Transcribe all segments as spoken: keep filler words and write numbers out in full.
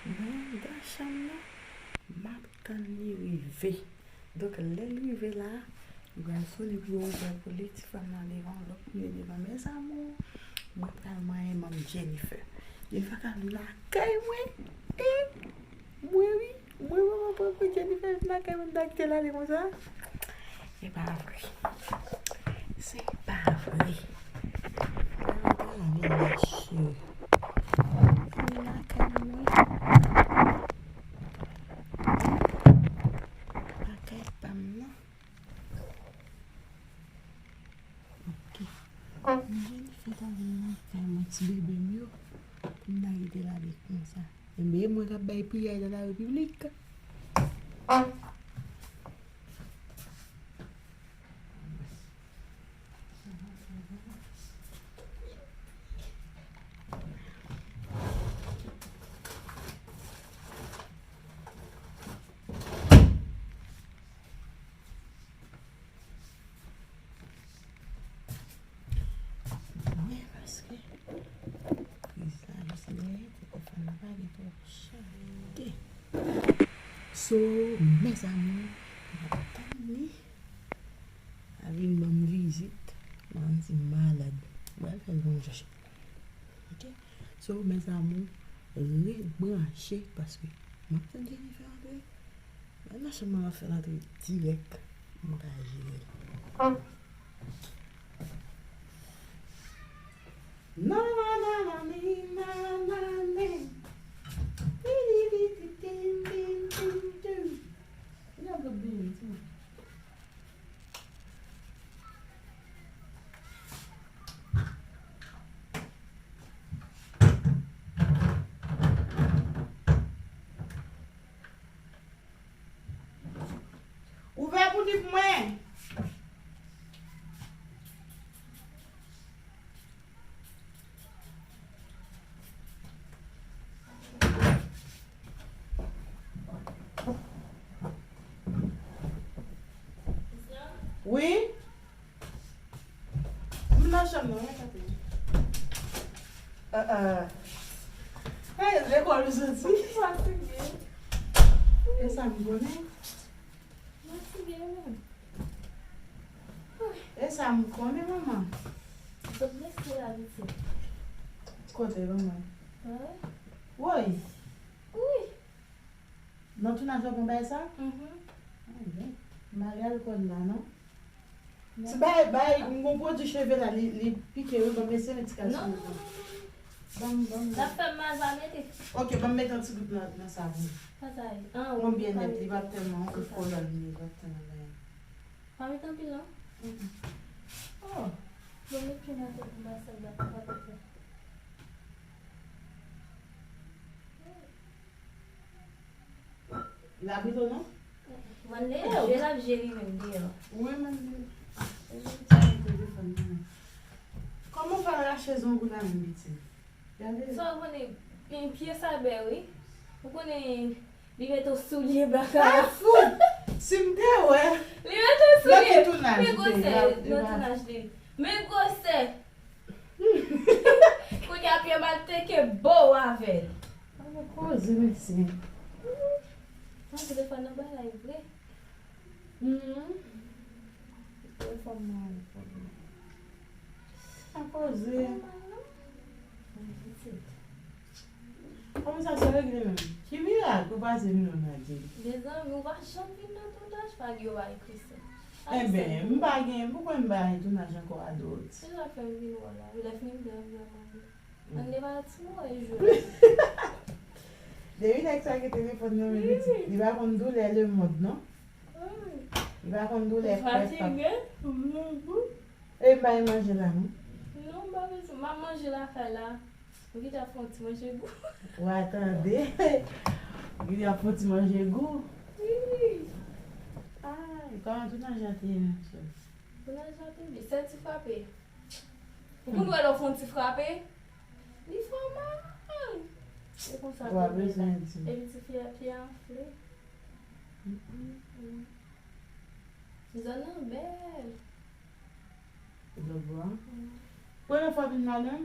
Mwen anndan chanm nan, m ap tann li rive. Donk, lè l rive la, li pral sone pou yo ouvè pou li. Ti frè m nan devan, lòt moun yo devan. Mes amours, mwen pral manyen manm Jennifer. Jennifer ka vin lakay mwen. E mwen, wi. Mwen, mwen, mwen, mwen, mwen, Jennifer vin lakay mwen, m ta kite l ale konsa. Se pa vre. Se pa vre. Antre la, vin mache. Vin lakay mwen. Lakay pa m nan. Ok. Jennifer ta vin lakay mwen, ti bebe m yo. Pou m ta kite l ale konsa. Enben, e mwen k ap bay piyay nan la repiblik. Wi, paske priz la jis dèyè, telefòn nan pa gen twòp chaje. So, mes amours, m ap tann li. Al vin ban m vizit. Mwen di m malad. Mwen al fè l yon jòj. Ok? So, mes amours, ret branche paske m ap tann Jennifer antre. Mwen nan chanm mwen, m ap fè l antre dirèk. M ka jere l. Nananananananane. Tititititintintintin. Li ap ret benyen tou. Ouvè pou li pou mwen. Wi. M nan chanm nan, wi, tante. Ah, ah. Hey, lekòl ou soti? Fatige. E sa m konnen. Fatige, menm. E sa m konnen, manman. Sot blese la, pitit. Kote, manman? Woy. Wi. Nan tounaj w ap pran bagay sa? Mhm. Ay, m pa gen alkòl la, non. Ti bay, bay, m gon pwodui cheve la, li, li pike, wi, ban m eseye met ti kal sou. Non, non, non, non. Ban m, ban m. L ap fè m mal, pa mete. Ok, ban m met yon ti gout nan, nan savon. Pa sa ye. An, wi, konbyen nèt, li p ap tèlman, yon kout kolòn, li p ap tèlman bagay. Pa met anpil, non. Mm-mm. Oh. Bon, met pye nan tèt ou, masaj la, pa papa fè. L ap rele w non? Mande, je l ap je li menm deyò. Wi, mande. E, sa gen telefòn nan. Kòman w fè rache zong ou la menm, pitit? Gade. Sa w konnen, pye sa bè, wi. Ou konnen, li mete w soulye baka. A fout! Si m te wè. Li mete w soulye. Nan ki tounaj li te? Men gwosè, nan tounaj li. Men gwosè. Kounye a pye m al teke bo avè l. Ala koze, mesye. Nan telefòn nan bay la, e vre. Mhm. Telefòn nan, e vre. Sa koze. Kòman sa se regle menm? Ki mirak ou pase vin nan Madi? Mezanmi, ou pa janm vin nan tounaj, pa gen yo pa ekri sa. Enben, m pa gen, poukò m pa gen tounaj ankò a dot? Se sa fè m vin wè w la. Wi, lè fini m te anvi al manje. Ann de pati mwen e jwe. Depi nèg sa gen telefòn nan men pitit, li pa konn doulè lemonn non. Li pa konn doulè pèp. Fatige. E m pa gen manje la non. Non, m pa bezwen. M ap manje lakay la. Ou gentan fè yon ti manje gou. Wa tande. Ou gentan fè yon ti manje gou. Wi. Ay, kòman tounaj la te ye menm sè? Tounaj la te byen. Sèl ti frape. Ou konn wè lè w fè yon ti frape? Li fè w mal. E konsa tou bezwen di. Epi ti fi a pye a anfle. Mm, mm, mm. Zòn nan bèl. Zòn bò a? Mm. Premye fwa w vin la menm?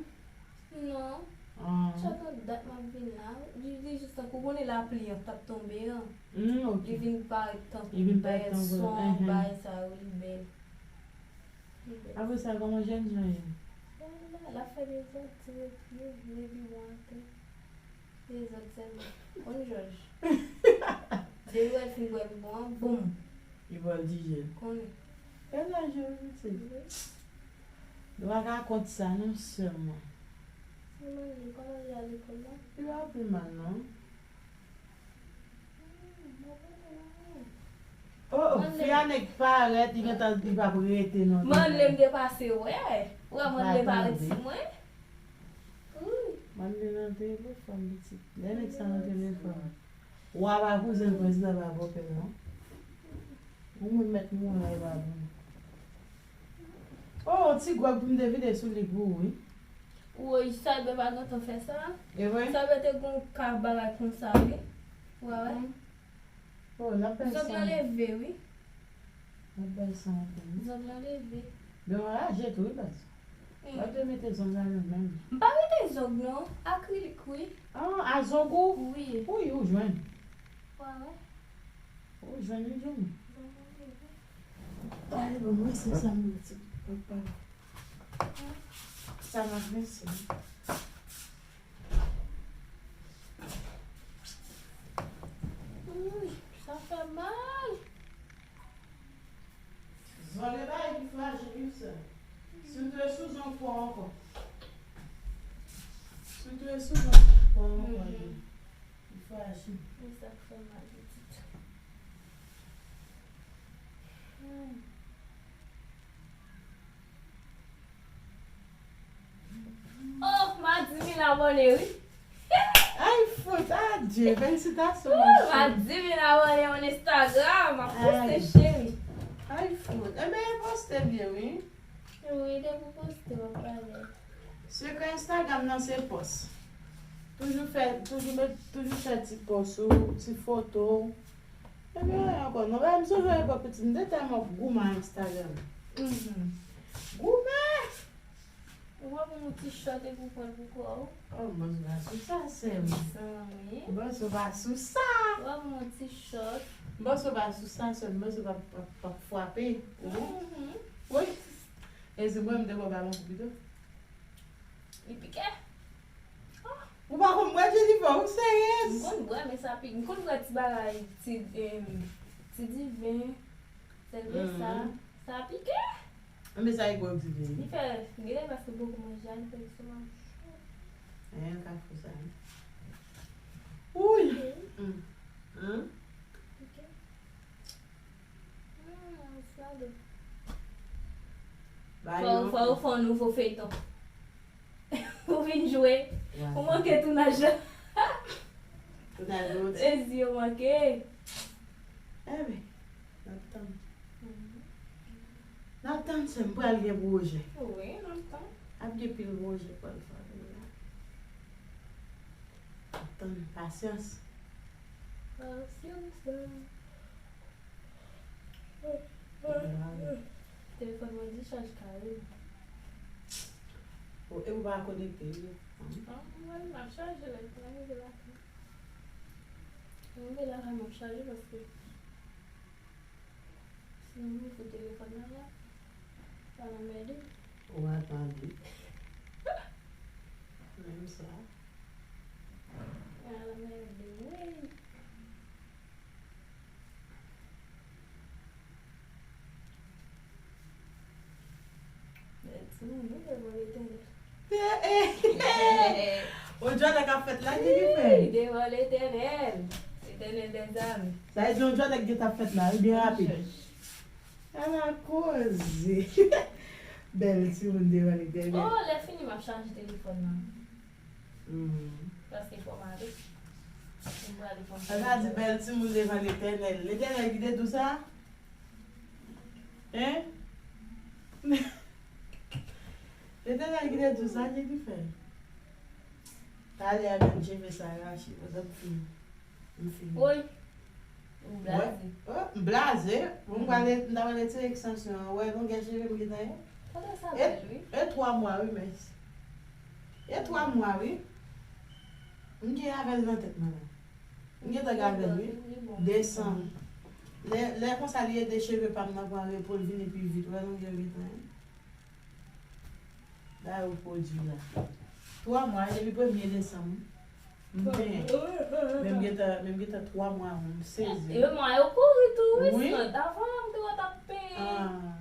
Non. Ah. Chak lòt dat m ap vin la, li, li jis tankou konnen lapli an t ap tonbe an. Mm, ok. Li vin parèt tankou bay son, bay sa yo, li bèl. Li bèl. Apre sa, kòman jènjan ye? L ap fè dezòd, ti maybe bon atè. Dezòd sèlman. Konn Jòj. Depi w wè l fin bwè bibwon an, boum. Li voltije. Konnen. E laj yo, pitit. Nou pa ka kont sa, non, sè mwen. Kòman li, kòman li al lekòl la? Li pa pi mal, non. Oh, oh, fi a nèk parèt, li gentan, li p ap rete non. Manlè m te pase wè. Ou wè Manlè parèt sou mwen. Wi. Manlè nan telefòn, pitit. Lè nèg sa nan telefòn. Wa pa kouzen l, prezidan pa bòpè l, non. Ou menm mèt mouri la, e pa bon. Oh, ti gwòg pou m te vide sou li pou ou, wi. Woy, Cyber pa gentan fè sa. E vre? Cyber te gon ka bagay konsa, wi. Ou pa wè? Oh, l ap bay sa. Zòg lan leve, wi. L ap bay sa anpil, wi. Zòg lan leve. Bon, anraje tou, wi, baz. Wi. W ap te mete zòg la nan menm. M pa mete zòg, non. Akrilik, wi. Ah, a zòg ou? Wi. Wi, ou jwenn. Ou pa wè? Ou jwenn li, Jenny? Ay, bon, mwen se sa m di. Papa. Sa m ap mesi. Ui, sa fè mal. Zòl e bagay ki frajil, wi, sè. Sitou e sou zong fò ankò. Sitou e sou zong fò ankò, wi. Li frajil. E sa k fè mal pitit. Hmm. Oh, m a di mil abòne, wi. Ay, fout, adye, felisitasyon, ma chérie. M a di mil abòne on Instagram, m ap poste, cheri. Ay, fout. Enben, poste byen, wi. Wi, depi w poste, w ap pale. Sekrè Instagram nan se pòs. Toujou fè, toujou met, toujou fè ti pòs ou, ti foto w. Epi anyen ankò. Non, bagay m sonje epòk piti, m te tèlman goumen ak Instagram. Mhm. Goumen! Ou pa pou yon ti shot epi w pran l pou kò w? Oh, m panse w pa sou sa, sè m. Mezanmi. M panse w pa sou sa. Ou pa pou yon ti shot? M panse w pa sou sa, sè m. M panse w pa, pa, pa frape. Mhm. Wi. E si mwen, m te ba w balon kou pito. Li pike. Ou pa konn bwè, Jennifer, ou seryez? M konn bwè, men sa pi, m konn bwè ti bagay, ti, em, ti diven, sèl de sa. Mhm. Sa pike. Men sa e gwo diven. Li fè, genlè paske m poko manje a, li fè lestomak cho. Eh, l ka fou sa, wi. Ouy! Pike. Hmm. Hmm, sa de. Fò, fò, fò w fè yon nouvo feyton. Ou vin jwe. Ou manke tounaj la. Tounaj la. Mezi, ou manke. Enben, n ap tann. Mhm. N ap tann, sè m, pral gen pwojè. Wi, n ap tann. Ap gen pil pwojè pral fè la. N ap tann, pasyans. Pasyans la. Telefòn mwen dichaj kare. O, e ou pa konekte, wi. Ah, mwen, m ap chaje lè m rive lakay. Lè m rive lakay, m ap chaje paske si m fout telefòn nan la, sa anmède. Ou pa tande. Menm sa. Sa anmède, wi. Bèl timoun, wi, devan Letènèl. Eh, eh, eh. O, Jòdèk ap fèt la, ki ki fè? Wi, devan Letènèl. Letènèl dèzame. Sa vle di yon Jòdèk ki t ap fèt la, wi, byen rapid. Ala koze. Bèl timoun devan Letènèl. O, lè fini, m ap chaje telefòn nan. Hmm. Paske fò m ale. M prale fò m. Sa vle di bèl timoun devan Letènèl. Letènèl ki te di w sa? Hein? Letènèl ki te di w sa, ki ki fè? Talè a menm cheve sa rache, pandan m fin, m fin. Woy. Ou blaze. Wè, oh, m blaze. Bon, m prale, m ta prale tire ekstansyon an. Wè, longè cheve m gentan ye. Kote sa bèl, wi. E twa mwa, wi, mès. E twa mwa, wi. M gen avè l nan tèt mwen la. M gentan gen avè l, wi. Desanm. Lè, lè konsa li ede cheve pa m nan pran repo, l vini pi vit. Wè longè l gentan ye. Ba yo pwodui la. Twa mwa, depi premye desanm. M penyen. Men m gentan, men m gentan twa mwa, m sezi. E mwa yo kouri tou, wi, wi. Santa. Avan la, m te wè t ap penyen. Ah.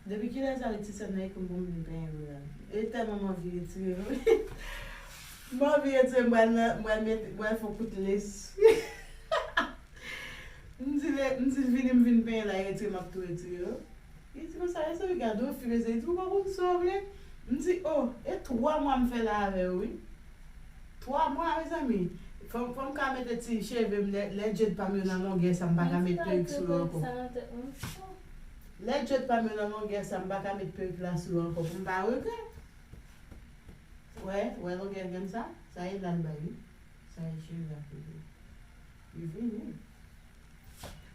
Depi kilè sa, ti sè m nan ekri m pou m vin penyen vre a? E tèlman m anvi retire l, wi. M anvi retire, m pral nan, m pral met, m pral fè yon kout les. M di l, m di l vini, m vin penyen la, retire, m ap tou retire yo. Li di konsa, e sa, gade yon fi, mesye, li di, ou pa konn sa w vle? M di, o, e twa mwa m fè la avè w, wi. Twa mwa, mezanmi. Fò, fò m ka mete ti cheve m, lè, lè dread pa m yo nan longè sa, m pa ka met perik sou yo ankò. Lè dread pa m yo nan longè sa, m pa ka met perik la sou yo ankò, pou m pa regrèt. Wè, wè longè grenn sa? Sa e la l bay, wi. Sa e cheve a pou li. Li vini.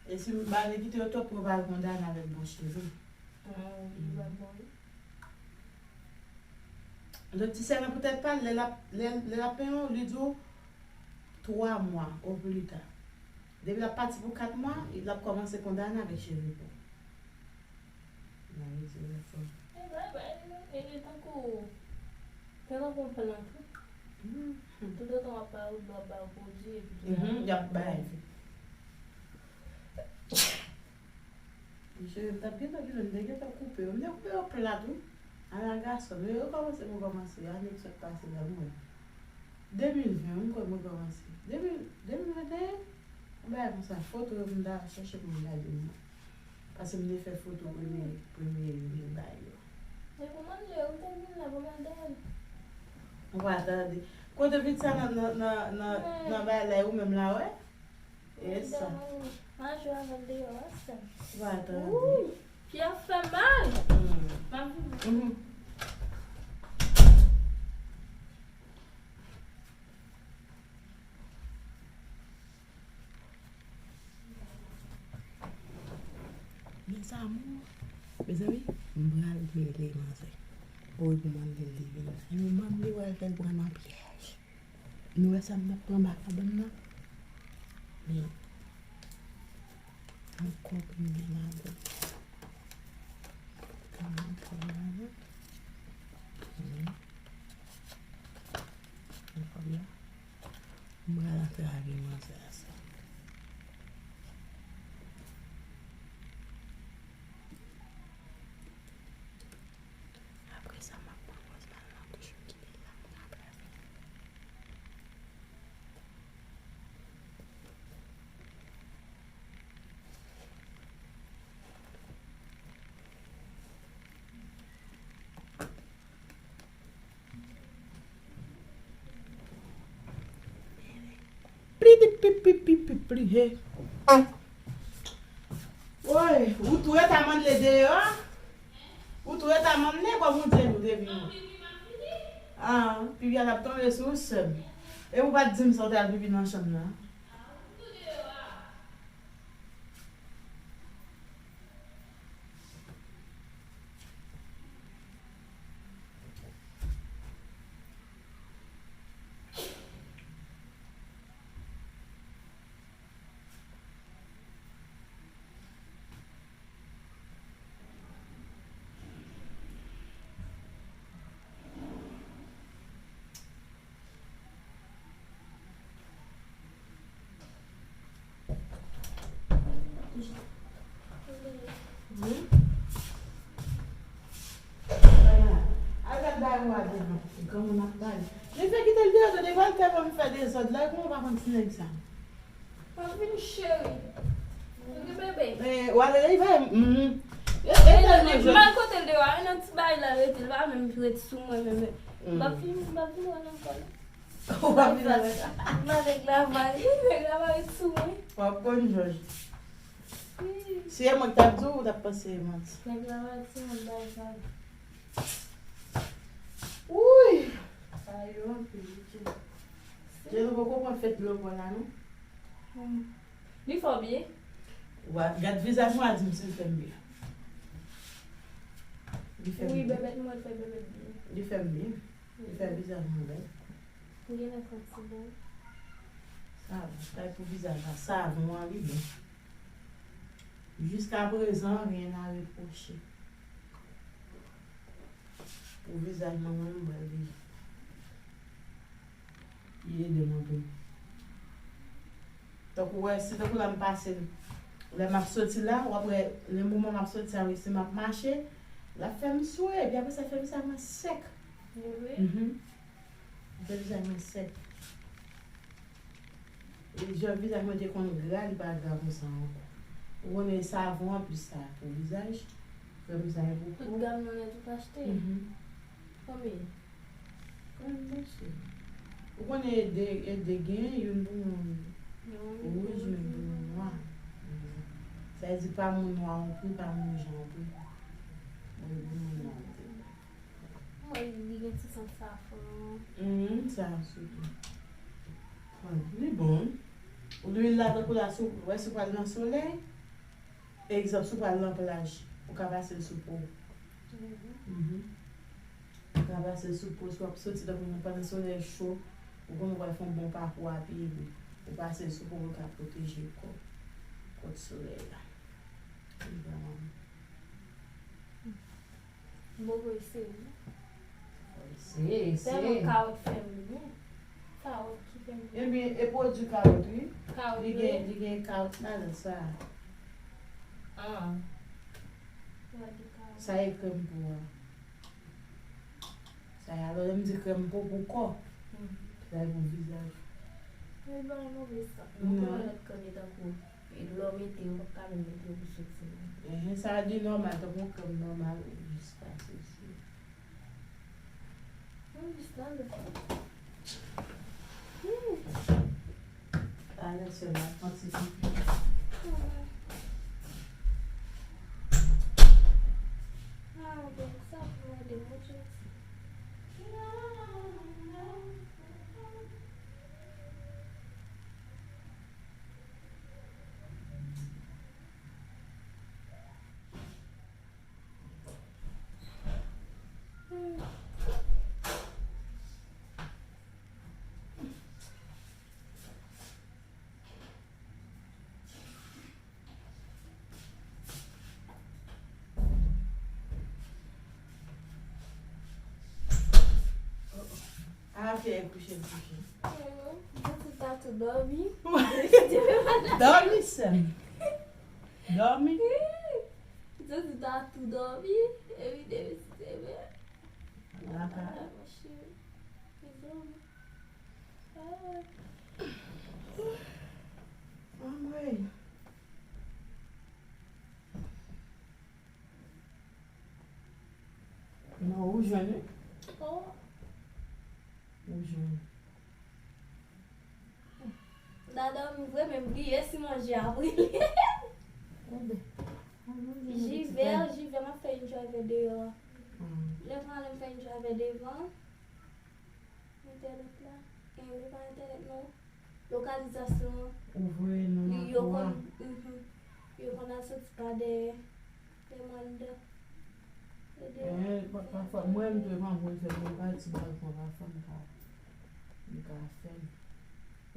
E si m pa vle kite yo twòp, mwen pral kondane avèk bon cheve. Ah, wi, li pral bon, wi. Donk, ti sè nan poutèt pa l, lè l ap, lè, lè l ap penyen w, li di w twa mwa o pli ta. Depi l ap pati pou kat mwa, l ap kòmanse kondane avèk cheve pa w. Mari di w fò. E bay, bay, e, e tankou, se tankou yon plant, wi. Mhm. Toutotan w ap ba yo, w ap ba yo pwodui, epi Mhm, y ap bay. Mesye, m t ap gentan vin, m te gentan koupe yo. M te koupe yo plat, wi. Ala gason, yo rekòmanse, m rekòmanse. Ane ki sot pase la, m wè. De mil ven, m kwè mwen kòmanse. De mil, de mil venteyen, yon bagay konsa, foto yo m ta chèche pou m gade m. Paske m te fè foto premye, premye yo m te bay yo. Men pou mande, ou te vin la pou mande l. Ou pa tande. Kote pitit sa nan, nan, nan, nan, nan bagay la, ou menm la, wè? E sa. Mwen jwe avè l deyò a, sè. Ou pa tande. Wi, pye ap fè mal. Hmm. M ap vini. Mhm. Mes amours, mezanmi, m pral mele manzè. Ou rekomande l li vin la. E manman m li pral fè l pran nan pyèj. Nou wè sa m ap pran ba kabann nan? Men, ankò pou m gen ladan. Pou m gen ladan. Men, ankò byen. M pral antre avè manzè a sa. Apre sa, m ap pran pòz mal nan bouch m, kite l la, m ka pral fè. Pli, pli, pli, pli, pli, pli, pli, he. Woy, ou tou ret a manle deyò a? Ou tou ret a manle, kòm ou di nou te vini. Ah, pipi a t ap tonbe sou ou sèm. E ou pa t di m sa, ou t al pipi nan chanm nan. Al gad bagay ou a devan. Granmoun ap pale. Li fè kite l deyò, tande, Walter pa m fè dezòd la, kòman w pa konn ti nèg sa? M ap vini, cheri. Ok, bebe. Eh, w ale, li bay, mm. E, e, e, m al kote l deyò a, e nan ti bagay la rete, l pa menm ret sou mwen menm. M ap vini, m ap vini wè l ankò la. Ou pa vin avèk sa. M avèk lavari. Nèg lavari sou mwen. W ap konn jòj. Si e mwen ki t ap di w, ou t ap panse e manti. Nèg lavari sou mwen, bay sa. Wouy! Sa yo anpil, wi. Jezi poko pran fèt lòbò la, non? Hmm. Li fè w byen. Wa, gad vizaj mwen a di m si l fè m byen. Li fè m byen. Wi, bèbèt mwen fè bèbèt byen. Li fè m byen. Li fè vizaj mwen bèl. Genlè santi bon. Savon, kay pou vizaj la, savon an li bon. Jiskaprezan, rien à reprocher. Pou vizaj mwen, mwen, m bwè l deja. Li ede m anpil. Tankou wè, si tankou la m pase l, lè m ap soti la, w ap wè, le moman m ap soti a, wi, si m ap mache, l ap fè m swe, epi apre sa, fè vizaj mwen sèk. Wi. Mhm. Fè vizaj mwen sèk. E jan vizaj mwen te konn gra, li pa gra konsa ankò. Ou konnen savon an plis sa pou vizaj, krèm sa e pou po. Tout gam nan nèt ou t achte? Mhm. Konbyen? Konbyen m panse? Ou konnen e de, e de gen, youn pou moun wouj, youn pou moun nwa. Mhm. Sa vle di pa moun nwa yon pri, pa moun wouj yon pri. Bon, e pou moun nwa te. Mwen, li gen ti sant safran. Mhm, sa sitou. Bon, li bon. Lwil la, tankou la, si w, wè, si w pral nan solèy, egzanp, si w pral nan plaj, ou ka pase l sou po. Mhm. Ou ka pase l sou po, si w ap soti, tankou nou pandan solèy cho, ou konnen w pral fè yon bon pakou a pye, epi ou pase l sou po pou l ka pwoteje kò w kont solèy la. Li vrèman bon. M poko eseye, non. Eseye, eseye. Sèlman kawòt fè m li byen. Kawòt ki fè m li byen. Ebyen, e pwodui kawòt, wi. Kawòt, wi. Li gen, li gen kawòt ladan sa. Ah. Pwodui kawòt. Sa e krèm po a. Sa e, alò, lè m di krèm po pou kò. Hmm. Sa e pou vizaj. Men ba move sant. Non. Mwen konnen lòt krèm yo tankou E lè w mete yo, w p ap ka menm mete yo pou soti non. Enhen, sa a di nòmal, tankou yon krèm nòmal, ou jis pase sou. Mwen jis nan le fon. Alè sèl la, pran ti pipi. Ah, bon, sa pou ede mwen jodi. A, fè kouche, kouche. Mwen santi Tatou dòmi. Dòmi, sè m. Dòmi. Mwen santi Tatou dòmi. Epi depi se men. Laka. Ah, mon chéri. Li dòmi. Ah. Anmwey. Non, ou jwenn, wi. Oh. Ou jwenn. Dada, m vrèman bliye si manje a brile. Jivè, jivè, m ap fè enjoy vè deyò. Mm. Lè m ale, m fè enjoy vè devan. Entènèt la, e, li pa entènèt non. Lokalizasyon an. Ou voye nan lakou a. Yo konn, mhm. Yo konn al soti pa dèyè. Demande. Ede. Eh, pa, pafwa, mwen menm tou, e pa mwen fè, mwen pa ti balkon, pafwa m ka, m ka fè l.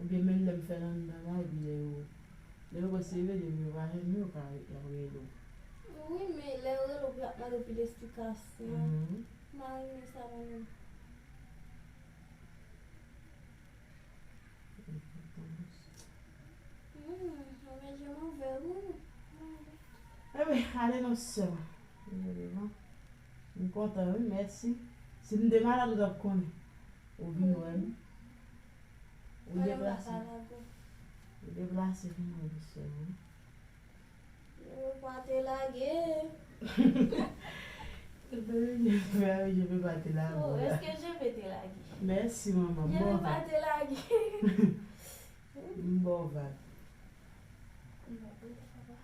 Oubyen menm lè m fè l anndan la, epi lè yo, lè yo wè se rele m, yo pa renmen, yo ka, y ap rele w. Wi, men lè yo rele w, y ap mande w pi de esplikasyon. Mhm. M pa renmen sa mwen menm. Hmm, mwen je m'en vais, wi. Enben, ale non, sè m. M kontan, wi, mèsi. Si m te malad, ou t ap konnen. Ou vin wè m. Ou deplase. Ou deplase vin wè m, sè m. Je veux pas te larguer. Je veux pas te larguer. Oh, est-ce que je vais te larguer? Mèsi, manman. Je veux pas te larguer. M ba w vag. M ba w vag.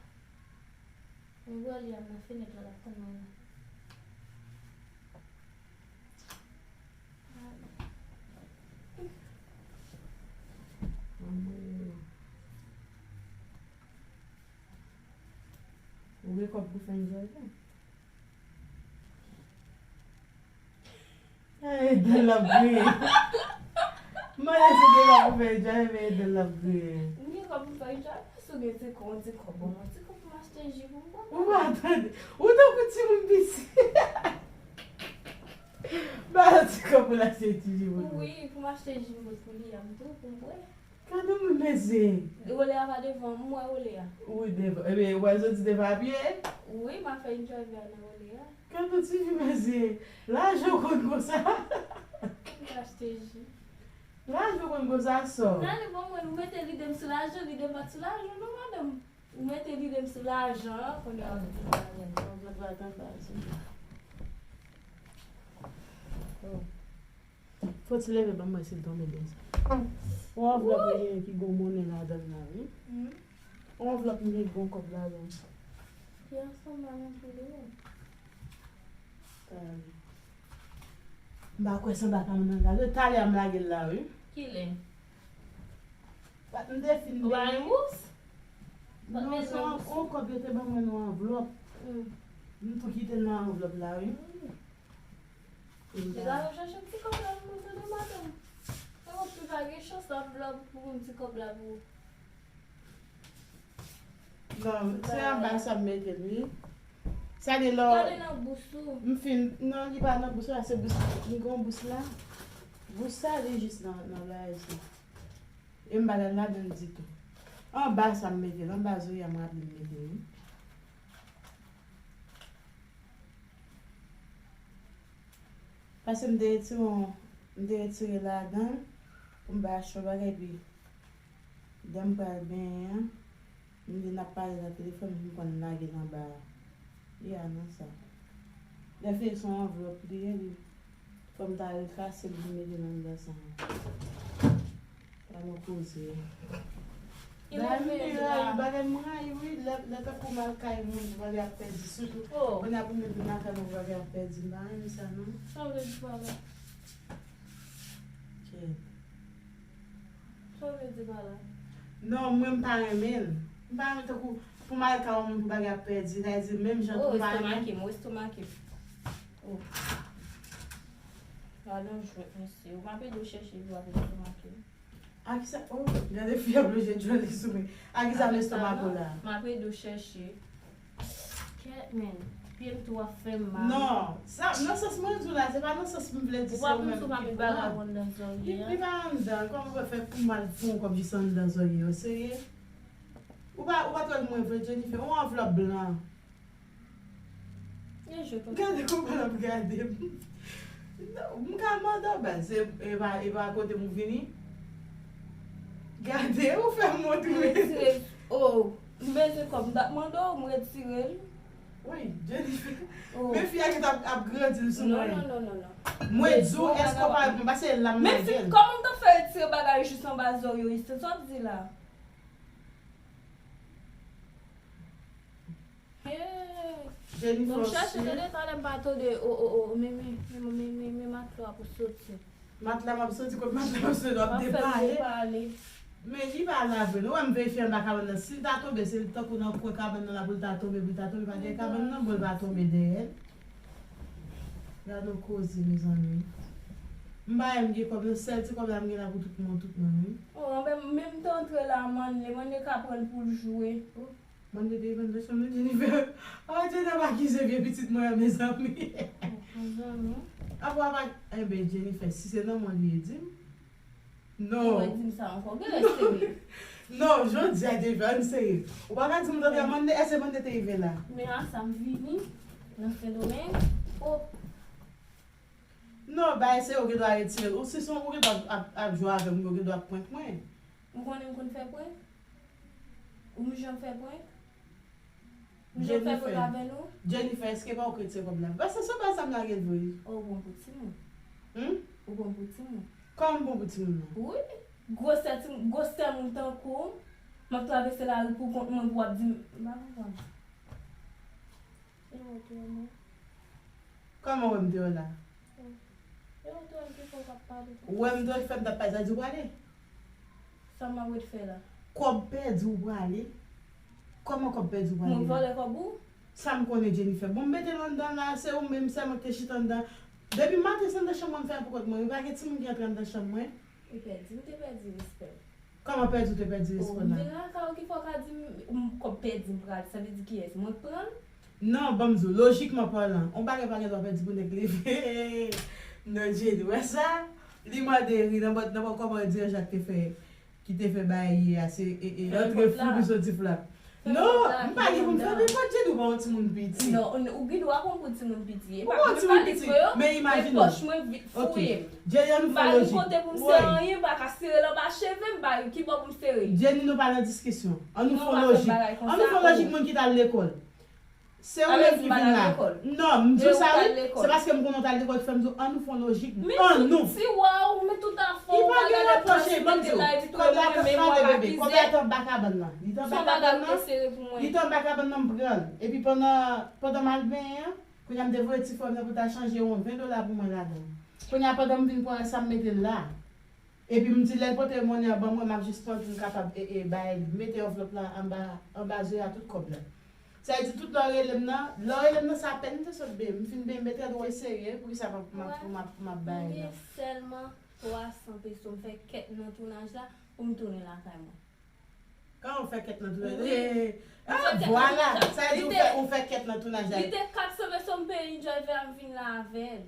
M ba w vag. M ba w vag. M ba w vag. M ba w vag. M ba w vag. Anmwey. Ou gen kòb pou fè enjoy tou. Ay, dan l ap griyen. Mwen se gen kòb pou fè enjoy, men ede l ap griyen. M gen kòb pou fè enjoy, si w gen ti kòb, yon ti kòb, ban mwen ti kòb pou m achte ji pou m bwè. Ou pa tande. Ou tankou timoun piti. Ba l ti kòb pou l achte ti ji pou l bwè. Wi, pou m achte ji pou li a, m tou, pou m bwè. Gade moun mesye. Wole a pa devan m, m wè wole a. Wi, devan. Ebyen, ou pral soti devan a pye? Wi, m ap fè enjoy nan wole a. Gade ti fi mesye. Lajan w konn konsa. M ka achte ji. Lajan w konn konsa sò. Gade bon mwen, ou mete lide m sou lajan, lide m pa t sou lajan non, madanm. Ou mete lide m sou lajan, kounye a ou di lajan. Anvlòp la t anba, sou. Oh. Fò ti leve ban mwen si l tonbe konsa. Yon anvlòp mwen gen ki gon monnen ladan l la, wi. Hmm. Yon anvlòp mwen gen ki gon kòb ladan l. Ki ansanm la nan pou li menm? Talè. M pa kwè se anba kay mwen nan gade. Talè a m lage l la, wi. Kilè? Bat m te fin. Ou pa gen bous? Non, se yon, yon kòb yo te ban mwen nan anvlòp. Hmm. M tou kite l nan anvlòp la, wi. Degaje w chache ti kòb la pou mwen tande madanm. Sa w ap pi pa gen chans anvlòp pou yon ti kòb la pou ou. Non, se anba sa m mete l, wi. Sa gen lò. Gade nan bous ou. M fin, non, li pa nan bous la, se bous, m gen yon bous la. Bous sa, li jis nan, nan bagay sa. E m pa nan ladan l ditou. Anba sa m mete l, anba zoya m raple m mete l, wi. Paske m te retire yon, m te retire ladan l pou m bay achte yon bagay, epi lè m pral benyen an, m di n ap pale nan telefòn, m konn lage l anba a. Li a nan sa. Lè fè se yon anvlòp li ye, li. Fò m ta rekase l pou m mete l anndan sa. Sa nou koze. Bagay m rayi, bagay m rayi, wi. Lè, lè tankou m al kay moun, bagay ap pèdi. Sitou, oh, kounye a pou m vin lakay mwen, bagay ap pèdi. M pa renmen sa, non. Sa w vle di pa la? Kèt. Sa w vle di pa la? Non, mwen, m pa renmen l. M pa renmen tankou pou m al kay yon moun pou bagay ap pèdi. Sa vle di, menm jan tou, m pa renmen. Oh, estomake m, oh, estomake m. Oh. Gade yon jwèt, mesye. Ou m ap ede w chèche, ou ap estomake m. A kisa? Oh, gade fi ap lonje djòl li sou mwen. A kisa m estomak ou la? M ap ede w chèche. Kèt, men. Pye m tou ap fè m mal. Non, sa, nan sans mwen di w la, se pa nan sans m vle di se ou menm ki pran. Ou pa konn si w pa met vagabon nan zòrye a? Li, li pa anndan. Kòman w fè pou m al fè yon kòb jis anndan zòrye yo? Serye? Ou pa, ou pa t wè l mwen vre, Jennifer? Yon anvlòp blan. Gade kòman l ap gade m. Non, m ka mande w, baz, e, e pa, e pa kote m ou vini. Gade, ou fè m montre. M retire, oh, m bezwen kòb, m t ap mande w, m retire l. Wi, Jennifer. Oh. Men fi a ki t ap, ap grandi l sou mwen. Non, non, non, non, non. Mwen di w, èske w pa reponn? Paske la m lage l. Men fi, kòman m t ap fè retire bagay jis anba zòrye w isit? Sa w ap di la? Hey. Jennifer, m ap chèche tande talè m pa tande, o, o, o, men, men, men matla pou soti. Matla m ap soti, kot matla m ap soti, w ap depale. Men li pa la vre, non, wè m verifye anba kabann nan. Si l ta tonbe, se tankou nan kwen kabann nan la pou l ta tonbe, pou l ta tonbe, pa dèyè kabann nan, bon, l pa tonbe dèyè l. Gade yon koze, mezanmi. M pa menm gen kòb, se sèl ti kòb la m gen la pou tout mwen, tout mwen, wi. Oh, anben, menm m te antre la, manne, manne ka pran l pou l jwe. Oh. Mande de vann nan chanm nan, Jennifer. Oh, Jenny ap akize vye pitit mwen an, mezanmi. Mezanmi. Apa w ap ak, enben, Jennifer, si se nan mwen li ye, di m. Non. Ou wè, di m sa ankò. Genlè serye. Non, jodi a, Jennifer, ann serye. Ou pa ka di m tande a Mande, èske Mande te rive la? Men a sa m vini, nan Sendomeng. Oh. Non, bagay serye, ou gen dwa retire l. Ou si se yon, ou gen dwa ap, ap jwe avè m, ou gen dwa ap prank mwen. Ou konnen m konn fè prank? Ou m janm fè prank? M janm fè prank avè nou? Jennifer, èske pa ou ki retire kòb la? Paske se pa sa m lage l vre. Oh, ou pran pou timoun. Hmm? Ou pran pou timoun. Kòman m pran pou timoun nan? Wi. Gwosè timoun, gwosè moun tankou w, m ap travèse lari pou kont mwen pou w ap di m, m pa konprann. E wote w non. Kòman w wè m deyò la? E wote w ki fè w p ap pale. Ou wè m deyò ki fè m t ap pale, sa di w prale? Sa m ap ret fè la? Kòb pèdi w prale? Kòman kòb pèdi w prale la? Mwen vòlè kòb ou? Sa m konnen Jennifer. Bon, m mete l anndan la, se ou menm sèlman ki te chita anndan. Depi maten se anndan chanm mwen m fè pou kont mwen. Wi, pa gen timoun ki antre anndan chanm mwen. Ou pèdi, m te pèdi respè m. Kòman pèdi ou te pèdi respè w la? M vin lakay ou ki fè w ka di m, m kòb pèdi m pral, sa vle di kiyès? Mwen k pran l? Non, ban m di w, lojikman palan, yon bagay pa gen dwa pèdi pou nèg leve. Non, Jenny, wè sa? Li mande ri nan bòt, nan bòt kòman André Jacques te fè, ki te fè bagay yè a, se e, e, antre flou pou soti flap. Non, m pa gen pou m fè nenpòt Jenny, ou pa yon timoun piti. Non, ou gen dwa konn pou timoun piti. Ou pa yon timoun piti, men imajine w. Pòch mwen vit fouye. Jenny, ann fè lojik. M pa gen kote pou m sere anyen, m pa ka sere l anba cheve m, m pa gen kibò pou m sere. Jenny, nou pa nan diskisyon. Ann nou fè lojik. Ann nou fè lojik moun ki t al lekòl. Se ou menm ki vin la. Non, m di w sa wi. Se paske m konnen w t al lekòl ki fè m di w ann nou fè yon lojik. Ann nou. Li pa gen rapwoche, ban m di w. Kòb la t ap pale, bebe. Kòb la t anba kabann nan. Li t anba kabann nan. Li t anba kabann nan, m pran l. Epi pandan, pandan m al benyen an, kounye a m te voye ti frè m nan pou l t al chanje yon ven dola pou mwen ladan l. Kounye a pandan m vin pran sa m mete l la. Epi m di lè l pote monnen an ban mwen, m ap jis pran l pou m kapab e, e, bay li. M mete anvlòp la anba, anba zwe a tout kòb la. Sa vle di tout lè w rele m nan, lè w rele m nan se apèn m te sot benyen. M fin benyen, m mete dwòl serye, poukisa m ap, m ap, m ap, m ap bay la? M gen sèlman twa san peso, m fè kèt nan tounaj la pou m tounen lakay mwen. Kòman w fè kèt nan tounaj la? Vwala, sa vle di ou fè, ou fè kèt nan tounaj la. Li te kat san peso, m peye yon driver a, m vin la avè l.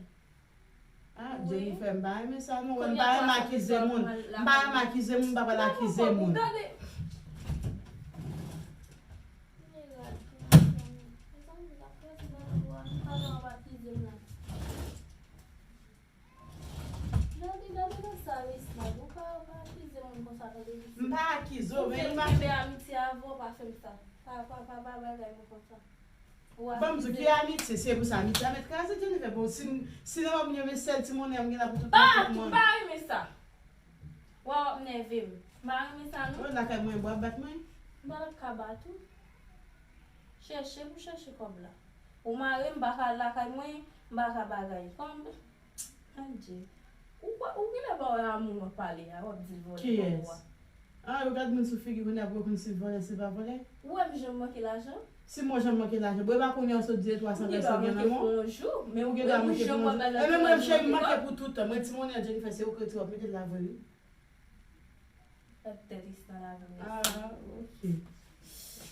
Ah, Jennifer, m pa renmen sa non. M pa renmen akize moun. M pa renmen akize moun, m pa pral akize moun. M pa akize w, men imajine. Ban m di w, ki amitye, se pou sa amitye a mèt kraze, Jennifer. Bon, si, si nan men moun yo, men sèl ti monnen an m gen la pou tout tan, tout monnen. Ah, m pa renmen sa. Wa w ap nève m. M pa renmen sa, non. Ou lakay mwen, w ap bat mwen? M pa t ap ka bat ou. Chèche pou chèche kòb la. Ou mare m, m pa ka al lakay mwen, m pa ka bagay. Kòm Adje. Ou pa, ou genlè pa wè a moun w ap pale a, w ap di l vòlè kòb ou a. Kiyès? Ah, yo gad moun sou figi kounye a pou yo konn si l vòlè, si l pa vòlè. Ou wè m janm manke lajan? Si m wè w janm manke lajan, bon, e pa kounye a w sot di e twa san pèsòn gen nan men w? Ou gen dwa manke pou yon jou. Men ou gen dwa manke pou yon jou. E menm mwen, m cheri, m manke pou tout tan. Mwen, ti monnen an, Jennifer, se yo k retire w ap mete l la vre, wi. Pèp tèt Tristan lajan mèsi. Ah, ok.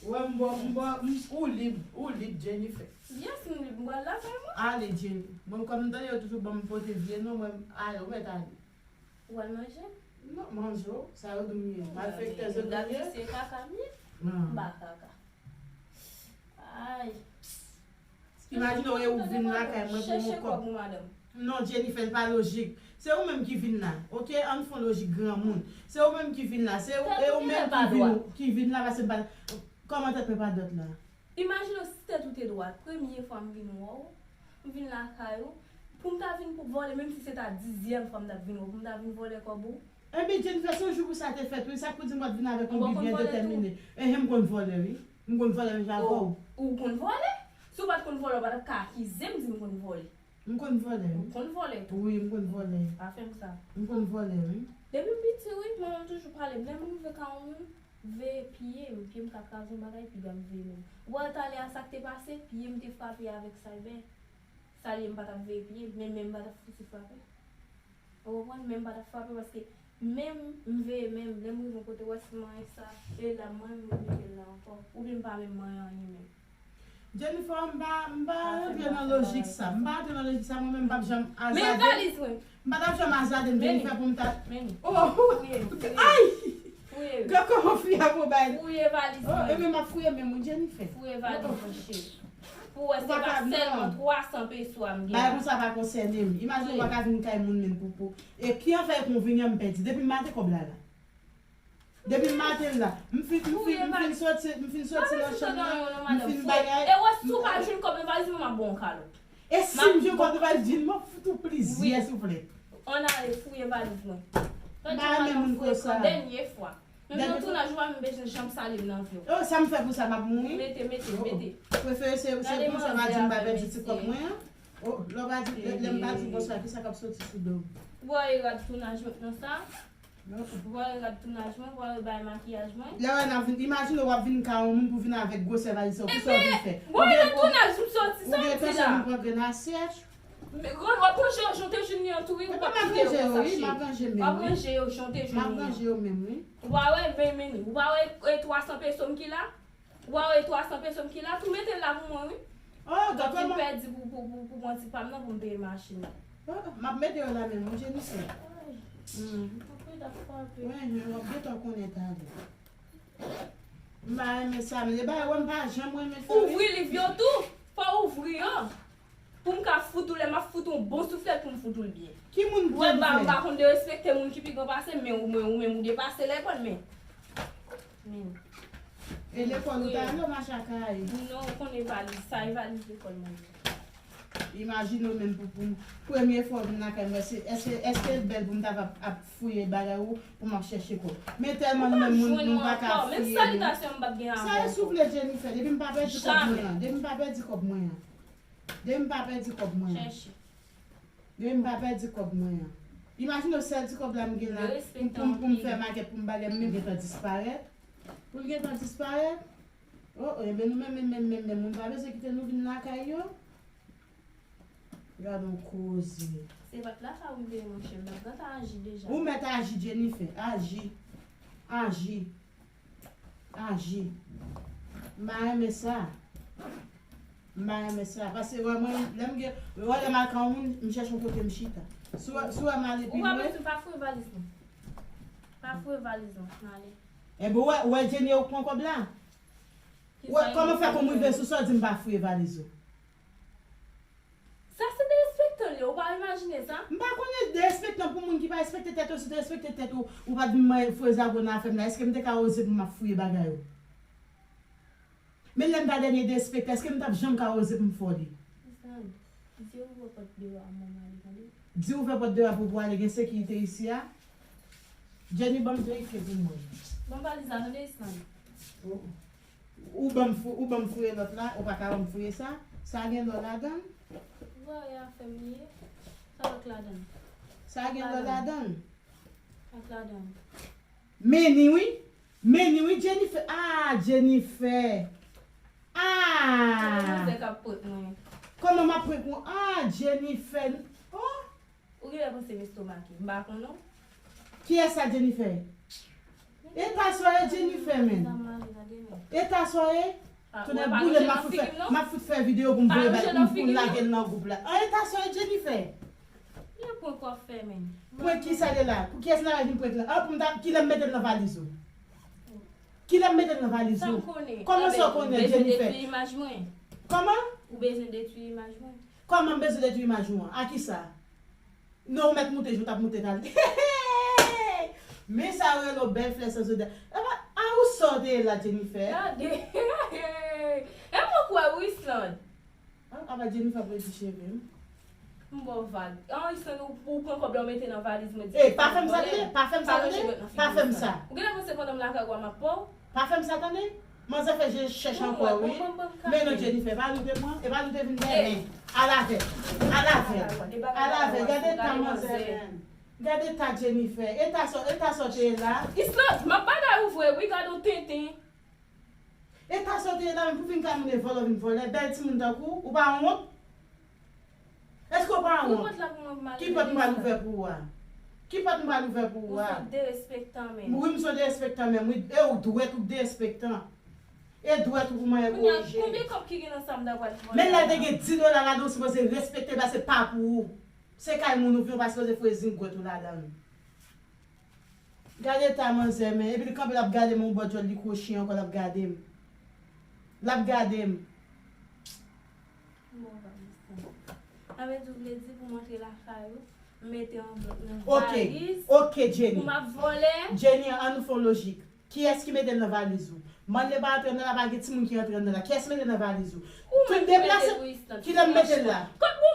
Wè m bò, m bò, m, ou lib, ou lib, Jennifer. Yes, m lib, m pral lakay mwen. Ale, Jenny. Bon, kòm m tande yo toujou ban m pote vye non, mwen, ale, ou mèt ale. Ou pral manje? Non, manje w, sa yo di m ye. Malfektèz yo di m ye. Gad visye kaka m ye. M pa kaka. Ay. Imajine w e ou vin lakay mwen pou yon kòb. Non, Jennifer, l pa lojik. Se ou menm ki vin la, oke? Ann fè yon lojik granmoun. Se ou menm ki vin la. Se ou, e ou menm ki vin, ki vin la, paske m pa. Kòman tèt mwen pa dwat la? Imajine w si tèt ou te dwat. Premye fwa m vin wè w, m vin lakay ou, pou m ta vin pou vòlè, menm si se ta dizyèm fwa m t ap vin wè w, pou m ta vin vòlè kòb ou? Ebyen, Jennifer, se yon jou pou sa te fèt, wi. Sa k pou di m pa t vin avèk yon bi byen detèmine? Enhen, m konn vòlè, wi. M konn vòlè menm jan avè w. Ou konn vòlè? Si w pa t konn vòlè, w pa t ap ka akize m di m konn vòlè. M konn vòlè, wi. Ou konn vòlè tou? Wi, m konn vòlè. Pa fè m sa. M konn vòlè, wi. Depi m piti, wi, manman m toujou pale m. Lè m rive kay yon moun, veye pye m. Pye m ka kraze yon bagay, piga m veye men m. Ou wè talè a sa k te pase? Pye m te frape avèk Cyber. Sa l ye, m pa t ap veye pye m, men men m pa t ap fouti frape. Ou konprann? Men m pa t ap frape paske men m, m veye men m, lè m rive yon kote, w wè si manyen sa, e la manyen m remete l la ankò. Oubyen m pa menm manyen anyen menm. Jennifer, m pa, m pa rantre nan lojik sa. M pa rantre nan lojik sa, mwen menm m p ap janm azade. Men valiz mwen. M pa t ap janm azade m Jennifer pou m ta. Men li. Oh! Fouye, fouye. Ay! Fouye. Gad kòman fi a pran bagay. Fouye valiz mwen. Oh, ebyen m ap fouye men mwen Jennifer. Fouye valiz mwen, cheri. Pou w wè se pa sèlman twa san peso a m gen la. Bagay konsa pa konsène m. Imajine w pa ka vin kay moun menm pou, pou. E ki afè konvenyan m pèdi? Depi maten kòb la la. Depi maten la. M fin, m fin, m fin soti, m fin soti nan chanm nan, m fin bagay. E wè si w pa jwenn kòb nan valiz mwen, m ap ba w yon kalòt. E si m jwenn kòb nan valiz Jenny, m ap fout ou plizyè souflèt. Ann ale fouye valiz mwen. M pa renmen moun konsa. Dènye fwa. Menm nan tounaj ou pa menm bezwen janm salye m nan vi w. Oh, sa m fè pou sa, m ap mouri? Mete, mete, mete. Prefere se, se konsa m a di m pa pèdi ti kòb mwen an. Oh, lè w pa di, lè, lè m pa di w bonswa, kisa k ap soti sou do m? Ou wè rad tounaj mwen nan sa? Ou wè rad tounaj mwen, ou wè bay makiyaj mwen? Lè w wè n ap vin, imajine w ap vin kay yon moun pou vin avèk gwosè valiz sa yo, kisa w vin fè? Ebyen, ou gen, ou gen tansyon pou pran grenn asyèt? Men, w ap ranje yo jan w te jwenn li an tou, wi. Ou p ap kite yo konsa, cheri. W ap ranje yo jan w te jwenn li an. M ap ranje yo menm, wi. Ou pa wè, men, men, ou pa wè, e, twa san peso m ki la? Ou pa wè twa san peso m ki la? Tou mete l la pou mwen, wi. Oh, dakò. M ap vin pèdi pou, pou, pou, pou manti pa m nan pou m peye machin nan. Oh, m ap mete yo la menm, wi, Jennifer. Ay. Hmm. Anpil t ap frape. Wi, wi, w ap gentan konnen talè. M pa renmen sa, men e bagay, wè, m pa janm renmen sa, wi. Ouvri liv yo tou. Fò w ouvri yo. Pou m ka fout ou lè, m ap fout ou yon bon souflèt pou m fout ou l byen. Ki moun pou Jennifer? Wè, m pa, m pa konn derespekte moun ki pi gran pase m, men ou, men ou menm ou depase lekòl, men. Men. E lekòl ou ta ale, w mache ak Karayi? Non, ou konnen valiz, sa e valiz lekòl mwen ye. Imajine w menm pou, pou m, premye fwa w vin lakay mwen, se, èske, èske l bèl pou m ta ap, ap fouye bagay ou, pou m ap chèche kòb? Men tèlman nou menm moun, nou pa ka fouye nou. Menm salitasyon m p ap gen avè w ankò. Sa e si w vle, Jennifer, depi m pa pèdi kòb mwen an, depi m pa pèdi kòb mwen an. Depi m pa pèdi kòb mwen an. Chèche. Depi m pa pèdi kòb mwen an. Imajine w sèl ti kòb la m gen la, pou m, pou m, pou m fè makèt, pou m bagay, m menm gentan disparèt. Pou l gentan disparèt? Oh, oh, enben nou menm, menm, menm, menm, menm, moun pa bezwen kite nou vin lakay yo. Gad on koze. Se pa t la sa ou vle, monchè, m t ap gentan aji deja. Ou mèt aji, Jennifer, aji. Aji. Aji. M pa renmen sa. M pa renmen sa. Paske wè mwen, lè m gen, wè lè m al ka yon moun, m chèche yon kote m chita. Si w, si w wè m ale pi lwen. Ou pa bezwen pa fouye valiz lan. Pa fouye valiz lan, m ale. Enben, wè, wè Jenny ou pran kòb la. Wè, kòman fè pou m rive sou sa w di m pa fouye valiz ou? Sa se derespektan l ye, ou pa imajine sa? M pa konnen derespektan pou moun ki pa respekte tèt yo, si w te respekte tèt ou, ou pa t vin mwen fouye zago nan afè m la, èske m te ka oze pou m ap fouye bagay ou? Men lè m ta dènye derespektan, èske m t ap janm ka oze pou m fè w li? Islande, di ouvè pòt deyò a mwen ale, tande? Di ouvè pòt deyò a pou w ale, gen sekirite isi a. Jenny, ban m verifye pou mwen. Ban m valiz la, tande, Islande? Oh. Ou ban m fou-, ou ban m fouye lòt la, ou pa ka ban m fouye sa. Sa gen lò ladan l? Ou pa wè afè m li ye? Sa pa t ladan l. Sa gen lò ladan l? Pa t ladan l. Meni wi. Meni wi, Jennifer. Ah, Jennifer. Ah! Kòman manzè k ap prank mwen? Kòman m ap prank ou? Ah, Jennifer. Oh! Ou genlè panse m estomake. M pa konn non. Kiyès sa, Jennifer? Eta sa w ye, Jennifer, menn? Eta sa w ye? Tounen boule, m ap fout fè, m ap fout fè videyo pou m voye bay, pou m, pou m lage l nan gwoup la. An, eta sa w ye, Jennifer? Prank w ap fè, menn. Prank kisa de la? Pou kiyès n a vin prank la? An, pou m ta, kilè m mete l nan valiz ou? Kilè m mete l nan valiz ou? Kòman sa w konnen, Jennifer? Kòman? Ou bezwen detwi imaj mwen. Kòman m bezwen detwi imaj ou an? A kisa? Non, ou mèt moute, jan w t ap moute kal. Men sa yo rele w bèl flè sans odè. Apa, a ou sa w te ye la, Jennifer? Gade. E mwen kwè wi, Islande. Ah, apa Jennifer ap redi cheve m. M ba w vag. An, Islande, ou, ou pran kòb la, ou mete nan valiz mwen. E, pa fè m sa tande, pa fè m sa tande, pa fè m sa. Ou genlè panse pandan m lakay ou a m ap pa w? Pa fè m sa tande. Manzè fè je chèch ankò wi. Men non, Jennifer, e pa nou te pran, e pa nou te vin dèmen. Al avè l. Al avè l. Al avè l. Gade eta manzè menm. Gade eta Jennifer. Eta sa, eta sa w te ye la. Islande, m ap bagay ou vre wi, gade yon tenten. Eta sa w te ye la menm pou fin ka moun e vòlè, vin vòlè. Bèl timoun tankou w, ou pa wont? Èske w pa wont? Ki pòt m pral ouvè pou ou a? Ki pòt m pral ouvè pou ou a? Ou se derespektan menm. Wi, m se derespektan menm, wi. E ou dwèt ou derespektan. E dwèt ou pou manyen korije. Konbyen kòb ki gen nan sa m ta pral vòlè a? Men lè te gen dis dola ladan, ou sipoze respekte l, paske se pa pou ou. Se kay moun ou vin, ou pa sipoze foure zingwèt ou ladan l. Gade eta manzè, men. Epi li kanpe, l ap gade m, yon bò djòl, li kwochi ankò, l ap gade m. L ap gade m. Bon, pa gen sa. Sa vle di, ou vle di pou m antre lakay ou, m mete anvlòp nan valiz, pou m ap vòlè? Ok, Jenny. Jenny, ann nou fè yon lojik. Kiyès ki mete l nan valiz ou? Manlè pa antre anndan la, pa gen timoun ki antre anndan la. Kiyès mete l nan valiz ou? Tout deplase. Kilè m mete l la? Kot pou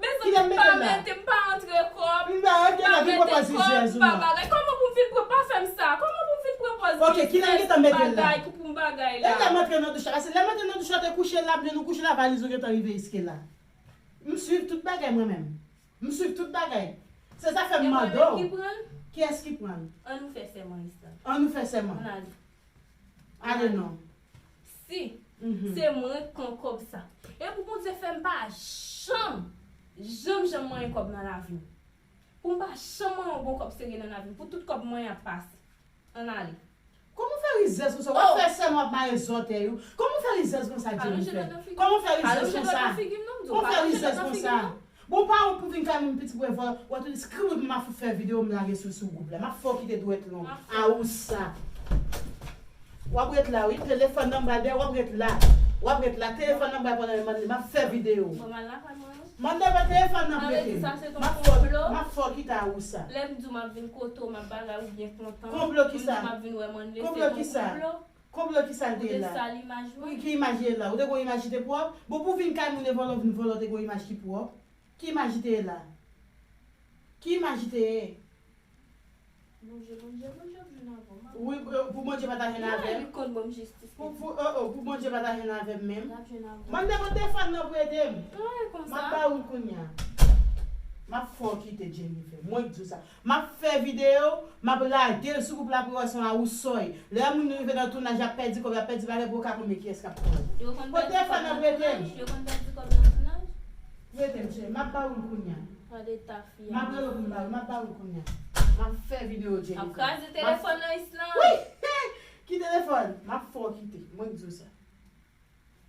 mezanmi, m pa mete, m pa antre kòb, m pa mete kòb, m pa bagay. Kòman pou m vin pran, pa fè m sa? Kòman pou m vin pran pòz biznis, bagay, pou m bagay la? E lè m antre nan douch la, paske lè m antre nan douch la, te kouche la, m jwenn ou kouche la, valiz ou gentan rive jiske la. M swiv tout bagay mwen menm. M swiv tout bagay. Se zafè m mande w. Kiyès ki pran l? Ann nou fè sèman, Islande. Ann nou fè sèman. Ann ale. Ale non. Si se mwen k pran kòb sa, e pou Bondye fè m pa janm Janm, janm manyen kòb nan lavi m. Pou m pa janm manyen yon bon kòb serye nan lavi m. Pou tout kòb manyen ap pase. Ann ale. Kòman w fè rizèz konsa? W ap fè sèman w ap mare zòtèy ou. Kòman w fè rizèz konsa, Jennifer? Kòman w fè rizèz konsa? Kòman w fè rizèz konsa? Bon, pa wont pou vin kay moun pitit pou wè vòlò. W ap tou di, skriw m ap fè videyo m lage sou, sou gwoup la. M ap fè w kite dwèt long. A ou sa. W ap ret la, wi. Telefòn nan m pral dèyè, w ap ret la. W ap ret la. Telefòn nan m pral pran nan men m, m ap fè videyo. Bon, m al lakay mwen, wi. Mande mwen telefòn nan prete. M ap fè w, m ap fè w kite a ou sa. Lè m di w m ap vin kote w, m ap bagay ou byen kontan. Konplo kisa? M di w m ap vin wè Manley, se yon konplo. Konplo kisa l te ye la? Ou te sal imaj mwen. Ki imaj li ye la? Ou te gon imaj ki te pwòp? Bon, pou vin kay moun e vòlò, vin vòlò, te gon imaj ki pwòp? Ki imaj li te ye la? Ki imaj li te ye? Bondye, Bondye, Bondye ap jwenn avè w, m ap... Wi, pou, pou Bondye pa ta jwenn avè m. Li konn ban m jistis. Pou, pou, oh, oh, pou Bondye pa ta jwenn avè m menm. L ap jwenn avè w. Mande pou telefòn nan prete m. Anyen konsa. M ap ba ou l kounye a. M ap fè w kite Jennifer. Mwen k di w sa. M ap fè videyo, m ap lage l sou gwoup la pou yo wè se yon awousoy. Lè moun yo rive nan tounaj, y ap pèdi kòb, y ap pèdi bagay, pou yo ka konnen kiyès k ap pran. Yo konn pèdi kòb nan tounaj? Yo konn pèdi kòb nan tounaj? Prete m, cheri, m ap ba ou l kounye a. Gade ta fi a. M ap rele w pou m ba ou l, m ap ba ou l kounye a. M ap fè videyo, Jennifer. Ap kraze telefòn nan, Island. Wi! Ki telefòn? M ap fè w kite. Mwen k di w sa.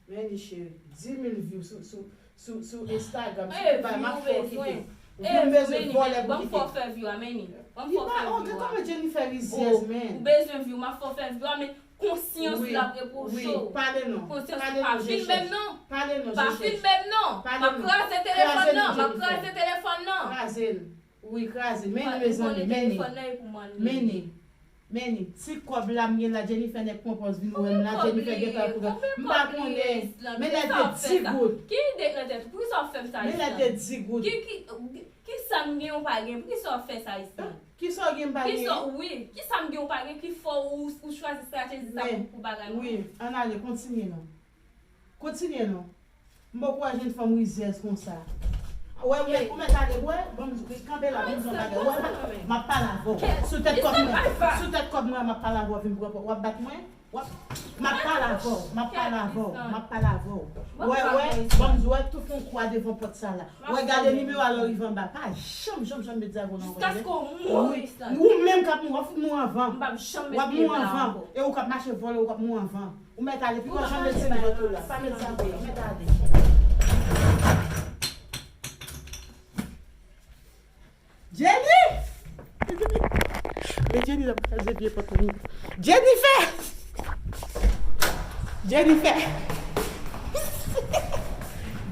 Men li, cheri, dis mil view sou, sou, sou, sou Instagram, sou tout bagay, m ap fè w kite. View m bezwen, vòlè pou kite. Ban m fè w fè view a, men li. Ban m fè w fè view a. Kòman Jennifer rizèz, men. Ou bezwen view, m ap fè w fè view a, men konsyans la ap repwoche w. Wi, pale non. Konsyans ou pa fin menm non. Pale non, Jennifer. Pa fin menm non. M ap kraze telefòn nan, m ap kraze telefòn nan. Kraze l. Wi, kraze l. Men li, mezanmi, men li. Men li. Men li. Ti kòb la m gen la, Jennifer nèk pran pòz vin wè m la, Jennifer gentan pran. M pa konnen. Men lè te di goud. Ki ide k nan tèt ou? Poukisa w ap fè m sa, Island? Men lè te di goud. Ki, ki, kisa m gen ou pa gen? Poukisa w ap fè sa, Island? Kisa w gen m pa gen? Kisa, wi, kisa m gen ou pa gen ki fè w, ou chwazi estrateji sa pou, pou bagay mwen? Wi, ann ale, kontinye non. Kontinye non. M poko wè jenn fanm rizèz konsa. Wè, wè, ou mèt ale, wè, ban m di, kanpe la, ban m di yon bagay. Wè, m ap pale avè w. Sou tèt kòb mwen, sou tèt kòb mwen, m ap pale avè w, vin pran, w ap bat mwen. W ap, m ap pale avè w, m ap pale avè w, m ap pale avè w. Wè, wè, ban m di, wè, tou fè yon kwa devan pòt sa la. Wè, gade nimewo a lè w rive anba. Pa janm, janm, janm met zago nan kò w. Jiskaske w mouri, Island. Ou menm k ap mouri, w ap fout mouri anvan. M p ap janm met pye m la ankò. W ap mouri anvan. E ou k ap mache vòlè, ou k ap mouri anvan. Ou mèt ale, pi w janm met seri vant ou la. Pa met sa ankò, ou mèt ale. Jenny! Men Jenny ap kraze vye pòt la. Jennifer! Jennifer!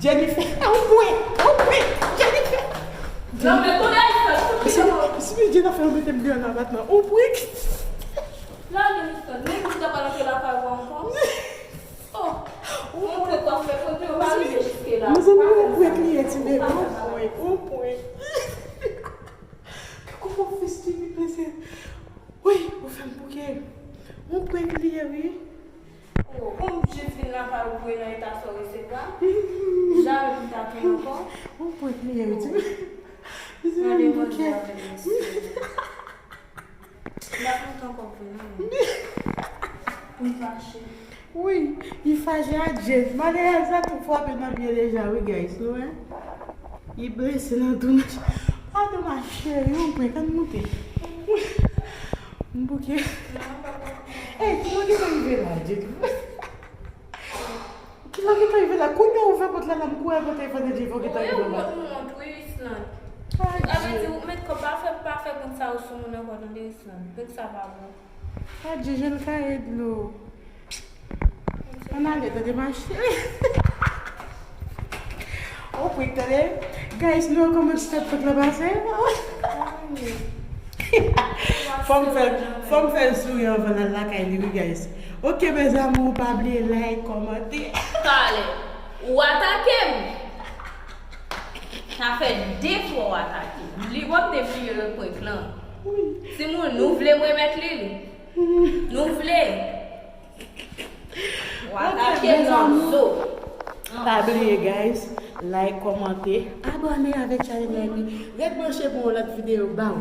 Jennifer! A, ou pwen! Ou pwen! Jennifer! Non, men kounye a, si, si Jennifer mete m deyò nan apatman, ou pwen! Lage m sot. Men m ta pral antre lakay ou ankò. Oh, ou prank w ap fè, prank yo pa rive jiske la. Mezanmi, ou prank li ye, ti bebe, ou prank, ou prank. Kòman w fè stupid, mesye? Wi, ou fè m bouke. Ou prank li ye, wi. Oh, pou m jis vin lakay ou pou nan eta sa w resevwa. Jamè m ta pran ankò. Ou prank li ye, wi, ti bebe. Mezanmi, m bouke. M ap monte ankò vre non. Li fache. Wi, li fache a Djed. Malerèz la tou frape nan pye deja wi guys, nou wè. Li blese nan tou. Padon ma chérie, yon pwen, ann monte. M bouke. Ey, kilè w gentan rive la, Djed? Kilè w gentan rive la? Kounye a w ouvè pòt la, la m kouri al pran telefòn nan Djed, fò w gentan rive anba. Ou wont, wi, Island. Sa vle di, ou met kòb, pa fè, pa fè prank sa yo sou moun ankò, tande, Island. Prank sa pa bon. Adje, je l kaye dlo. Ann ale, tande, ma chérie. Ou prank, tande. Guys, nou wè kòman ti tèt prank la pase. Fò m fè, fò m fè l souri anvan l al lakay li, wi, guys. Ok, mes amours, pa bliye like, kòmante. Talè, ou atake m. Sa fè de fwa w atake m. Li pòp te bliye lòt prank lan. Timoun, nou vle m remèt li l? Nou vle? W atake m nan zo. Pa bliye, guys, like, kòmante, abòne avèk chanèl la, epi ret branche pou yon lòt videyo. Bam!